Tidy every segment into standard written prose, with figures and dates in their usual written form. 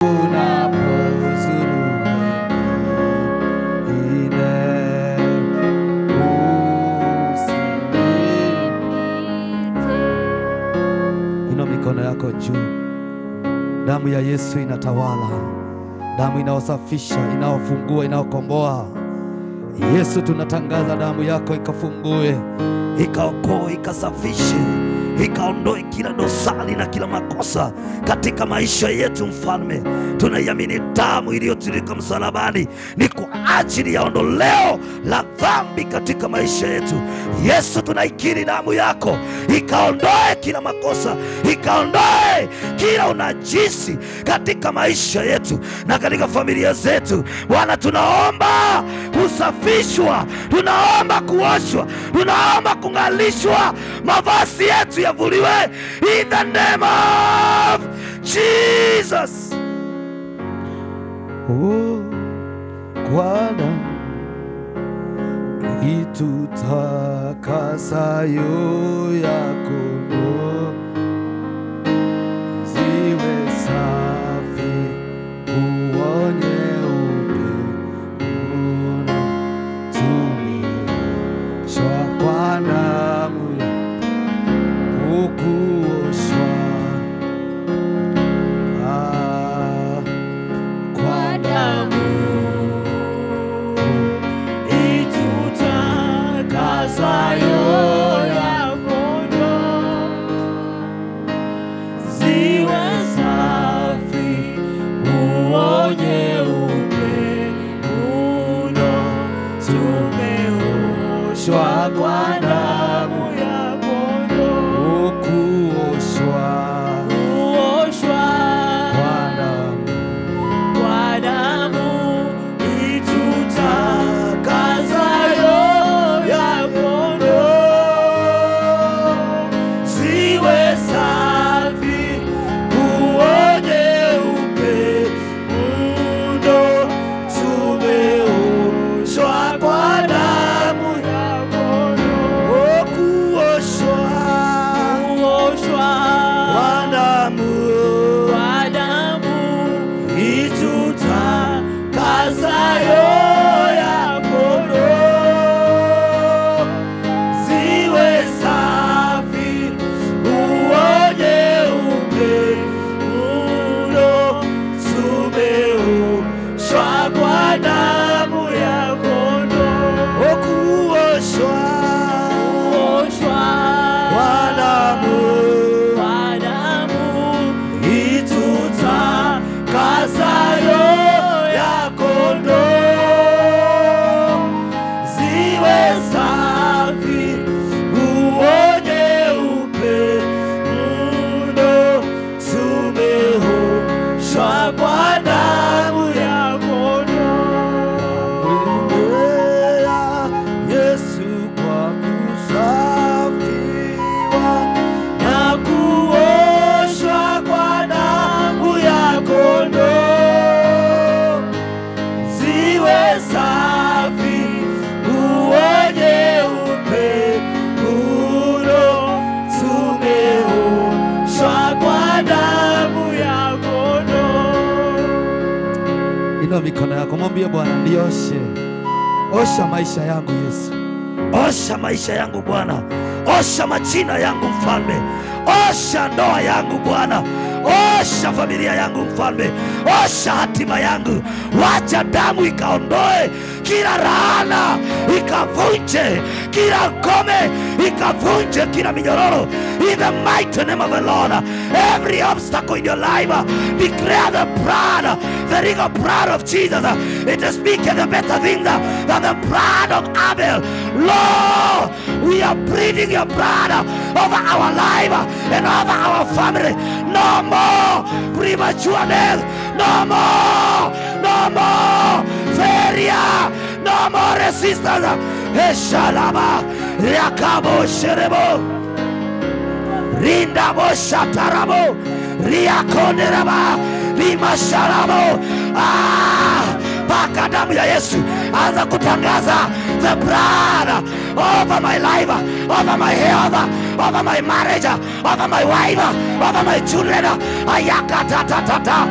Unapozuru wengine, usinipite. Inua mikono yako juu. Damu ya Yesu inatawala, damu inaosafisha, inaofungua, inaokomboa. Yesu, tunatangaza damu yako ikafungue, ikaokoe, ikasafishe, ikaondoe kila dosari na kila makosa katika maisha yetu. Mfalme, tunaiamini damu iliyotiririka msalabani ni kwa ajili ya ondoleo la dhambi katika maisha yetu. Yesu, tunaikiri damu yako ikaondoe kila makosa, ikaondoe kila unajisi katika maisha yetu na katika familia zetu. Bwana, tunaomba kusafishwa, tunaomba kuoshwa, tunaomba kung'alishwa, mavazi yetu yavuliwe in the name of Jesus. Oh, kwa damu itutakasayo ya kondoo, ziwe safi, nguo nyeupe mno, tumeoshwa kwa damu ya kuoshwa, kwa damu itutakasayo ya kondoo, ziwe safi, nguo nyeupe mno, tumeoshwa kwa damu ya kondoo. Kuoshwa, Kuoshwa kwa damu, kwa damu itutakasayo ya kondoo, ziwe safi, nguo nyeupe mno, tumeoshwa kwa damu ya kondoo. Kuoshwa, Kuoshwa kwa damu, kwa damu itutakasayo ya kondoo, ziwe safi, nguo nyeupe mno, tumeoshwa kwa damu ya kondoo. Kuoshwa, Kuoshwa kwa damu, kwa damu itutakasayo ya kondoo, ziwe safi, nguo nyeupe mno, tumeoshwa kwa damu ya kondoo. Mwendea Yesu kwa kusafiwa Na kuoshwa kwa damu ya kondoo, ziwe safi, nguo nyeupe mno, tumeoshwa kwa damu ya kondoo. Inua mikono yako, mwambie Bwana, nioshe, osha maisha yangu Yesu, osha maisha yangu Bwana, osha majina yangu Mfalme, osha ndoa yangu Bwana, osha familia yangu Mfalme, osha hatima yangu. Wacha damu ikaondoe kila laana, ikavunje kila ngome, ikavunje kila minyororo. In the mighty name of the Lord, every obstacle in your life, declare the blood, the legal blood of Jesus. It is speaking the better things than the blood of Abel. Lord, we are breathing your blood over our life and over our family. No more premature death. No more, no more failure. No more resistance. Eshalaba, Rakabo Sherebo, Rindabo Shatarabo, Riakonderaba, Lima Sharabo. Ah, Paka damu ya Yesu. Anza kutangaza the blood over my life, over my health, over my marriage, over my wife, over my children. Ayakatatata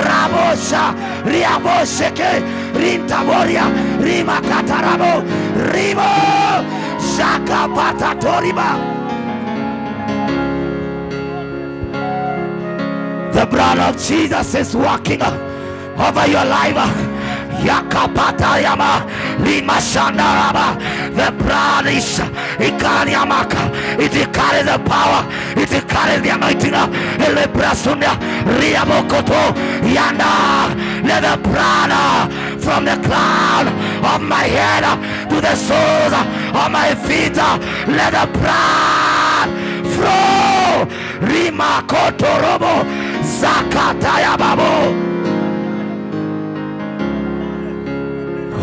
rabosha riabosheke rintaboria rimakatarabo ribo shakapatatoriba. The blood of Jesus is working over your life. Yakapatayama limashandaraba. The blood is ikaniamaka. It carries the power. It carries the anointing. Elebrasunya riabokoto yanda. Let the blood from the crown of my head to the soles of my feet. Let the blood flow. Rimakotorobo zakataya babo.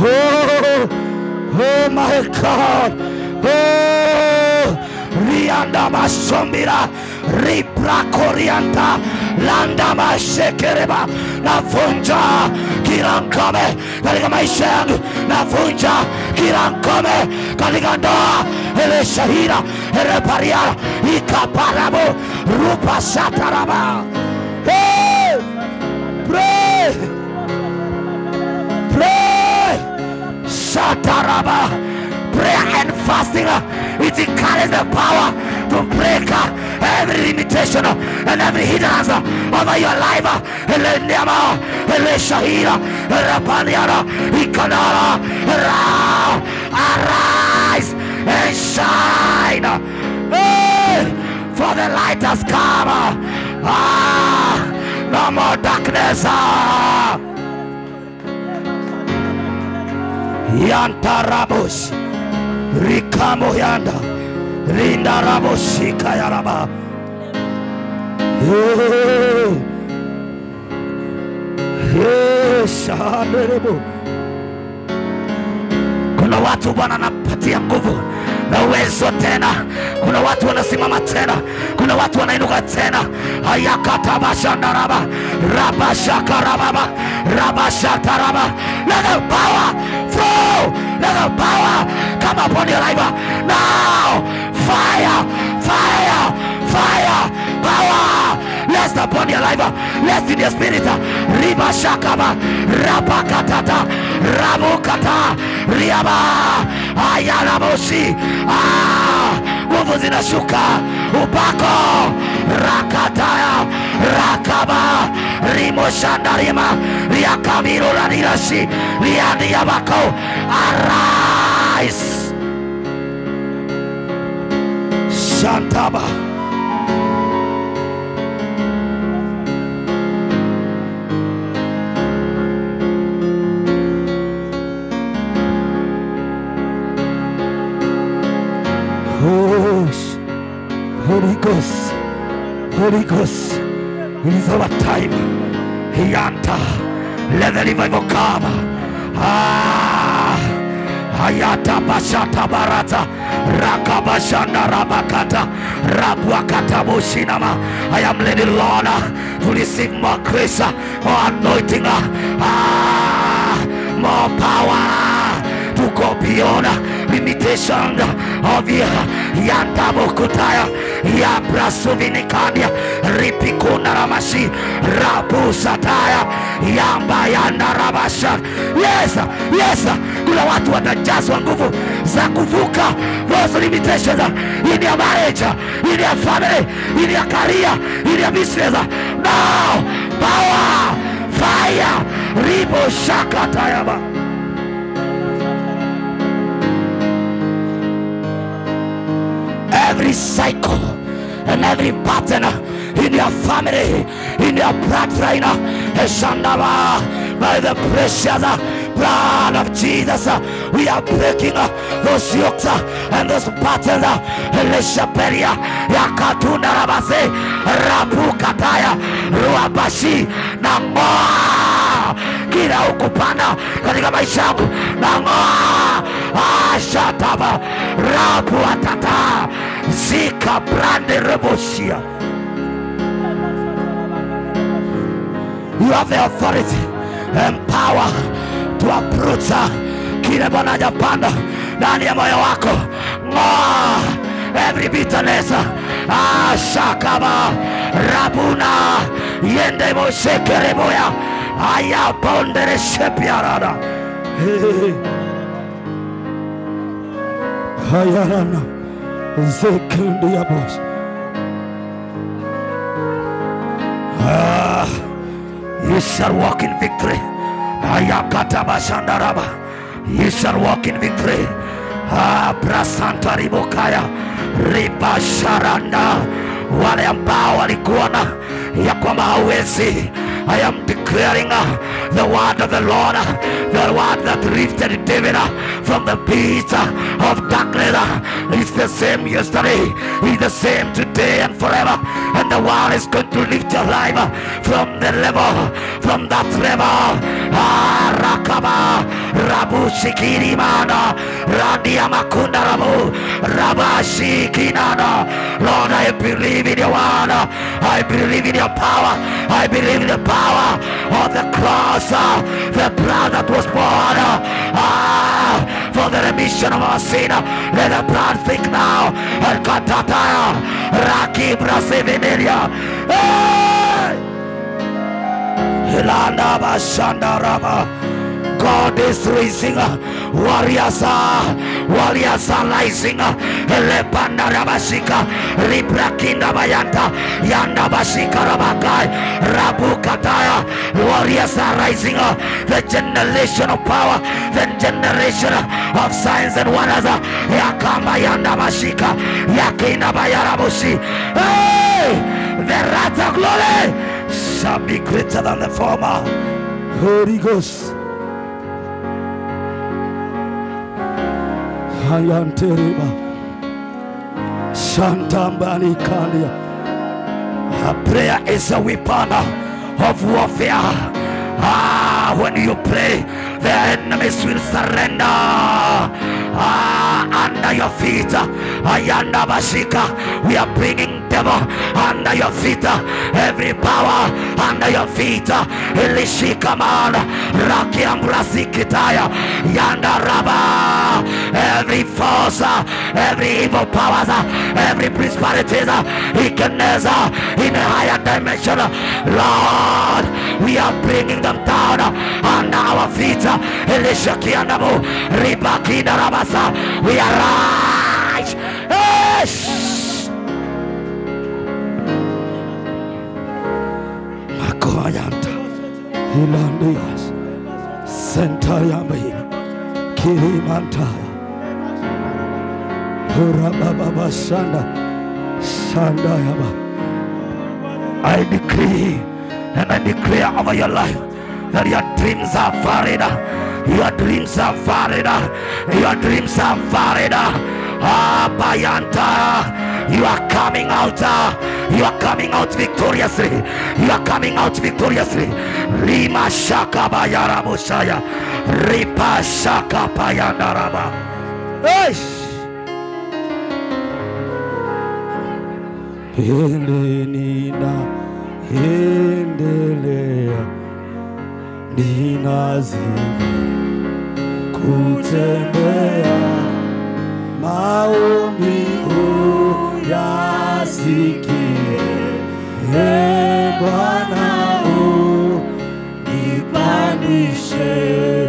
Oh, oh my God. Oh, Rianda Masombira, Ripra Korianta, Landa Mashekereba, Navunja, kila ngome katika maisha yangu, navunja kila ngome katika ndoa, ele shahira, ele pariara, ikaparabo, rupa sataraba. Hey, pray, pray. Shataraba. Prayer and fasting, it carries the power to break every limitation and every hindrance over your life. Eleniama, Eleshahira, Rapaniana, Ikanara, Ra, arise and shine. Hey, for the light has come. Ah, no more darkness. Yantarabos Rikamo yanda Rinda raboshika yaraba. Kuna watu Bwana anapatia nguvu na uwezo tena. Kuna watu wanasimama tena. Kuna watu wanainuka tena. Ayakatabashandaraba Rabashakarababa Rabashataraba. Let the power flow. Let the power come upon your life now. Fire, fire, fire, power. Rest upon your life. Rest in your spirit. Riba shakaba, rabakatata, rabukata, riaba, ayalaboshi. Ah, nguvu zinashuka. Upako, rakataya, rakaba, rimoshandarima, riakamiro ranirashi, riandiabako. Arise. Shantaba. Holy Ghost, Holy Ghost, it is our time. Hianta, let the revival come. Ah, Hayata Bashata Barata, Rakabashanda Rabakata, Rabuakata Boshinama. I am ready, Lord, to receive more grace, more anointing, more power to go beyond limitation of the Yantabokutaya, Yabrasuvinikania, Ripikuna Ramashi, Rabusataya, Yamba Yanda Rabasha. Yes, yes, kuna watu watajazwa nguvu za kuvuka those limitations in your marriage, in your family, in your career, in your business. Now, power, fire, Ribo Shakatayaba. Every cycle and every pattern in your family, in your bloodline, by the precious blood of Jesus, we are breaking those yokes and those patterns. Eleshaperia, Yakatunda Rabase, Rabukataya, Ruabashi, Namoa, kila ukupanda katika maisha yangu, Namoa, Ashataba, Rabuatata, Zika Brande Reboshia. You have the authority and power To uproot kile Bwana hajapanda ndani ya moyo wako. Ng'oa every bitterness. Shakaba rabuna yende moshekereboya aya pondere shepiarada. Hayarana zekundia boss. You shall walk in victory. Ayakatabashandaraba. You shall walk in victory. Prasanta ribokaya ribasharanda. Wale ambao walikuona ya kwamba hawezi, I am declaring the word of the Lord, the word that lifted David from the pit of darkness. It's the same yesterday, it's the same today and forever. And the word is going to lift your life from the level, from that level. Rakaba Rabu Shikirimana Radia Makunda Rabu Rabashikinana. Lord, I believe in your word. I believe in your power. I believe in the power of the cross, the blood that was poured for the remission of our sin. Let the blood think now. And katataya Rakibra Sevenelia. God is raising warriors, warriors are rising. Lepanda rabashika, ribrakinda bayanta, yanda bashika rabakai, rabukataya. Warriors are rising. The generation of power, the generation of signs and wonders. Yakamba yanda bashika, yakinda bayarabushi. Hey, the wrath of glory shall be greater than the former. Holy Ghost. Hayanteriba Shantambani Kania. A prayer is a weapon of warfare. When you pray, the enemies will surrender under your feet. Ayanda Bashika, we are bringing devil under your feet. Every power under your feet. Elishika man, Rakiam Brasikitaya, Yanda Raba. Every force, every evil powers, every principalities, Ikeneza, in a higher dimension. Lord, we are bringing them down under our feet. Elishakiandabu, Ribakina Rabasa. We arise. Yes. Makoyanta Hilandias Sentayambi Kirimantaya Hurababa Shanda Shandayaba. I decree and I declare over your life that your dreams are valid. Your dreams are valid. Your dreams are valid. Bayanta, you are coming out. You are coming out victoriously. You are coming out victoriously. Lima shaka bayara mushaya. Ripa shaka payandaraba. Eish. Nina endelea ninazidi kutembea maombi uyasikie, e Bwana unipandishe.